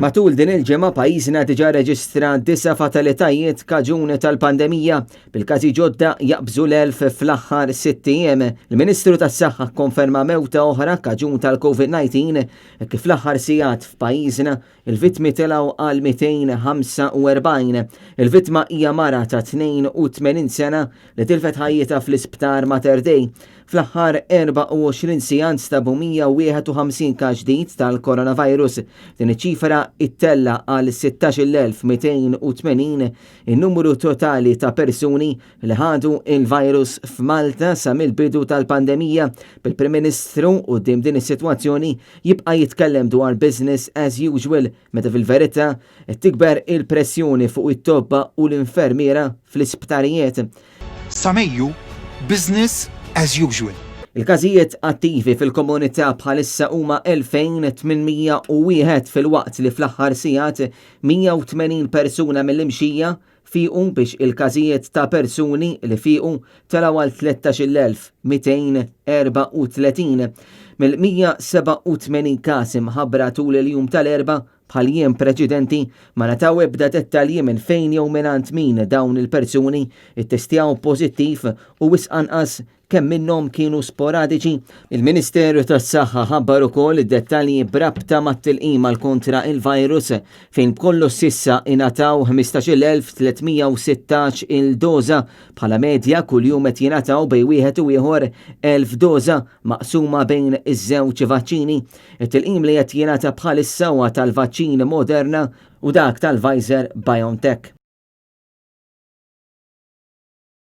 Matul din il-ġimgħa pajjiżna diġà rreġistra disa' fatalitajiet kaġun tal-pandemija, bil-każi ġodda jaqbżu l-1,000 fl-aħħar sitt ijiem. Il-Ministru tas-Saħħa kkonferma mewta oħra kaġun tal-Covid-19 hekk kif fl-aħħar sigħat f'pajjiżna il-vittmi telgħu għal 245. Il-vittma hija mara ta' 82 sena li tilfet ħajjitha fl-Isptar Mater Dei. Fl-aħħar 24 siegħa nstabu 151 każ ġdid tal-coronavirus. Din iċ-ċifra ittella' għal 16,280 in-numru totali ta' persuni li ħadu il-virus f'Malta sa mill-bidu tal-pandemija. Bil-Prim Ministru quddiem din is-sitwazzjoni jibqa' jitkellem dwar business as usual meta fil-verità qed tikber il-pressjoni fuq it-tobba u l-infermiera fl-isptarijiet. Sa Mejju, business as usual. Il-każijiet attivi fil-komunità bħalissa huma 2,801 filwaqt li fl-aħħar sigħat 180 persuna mill-imxija fiequ biex il-każijiet ta' persuni li fiequ telgħu għal 13,234. Mill-187 każ imħabbra tul il-jum tal-Erbgħa, bħal jiem preċedenti, ma ngħataw ebda dettalji minn fejn jew mingħand min dawn il-persuni ittestjaw pożittiv u wisq anqas kemm minnhom kienu sporadiċi. Il-Ministeru tas-Saħħa ħabbar ukoll id-dettalji b'rabta mat-tilqim għal kontra il-virus fejn b'kollox s'issa ingħataw 15,316 il-doża. Bħala medja kuljum qed jingħataw bejn wieħed u ieħor 1,000 doża maqsuma bejn iż-żewġ vaċċini. It-tilqim li qed jingħata bħalissa huwa tal-vaċċin Moderna u dak tal-Pfizer BioNTech.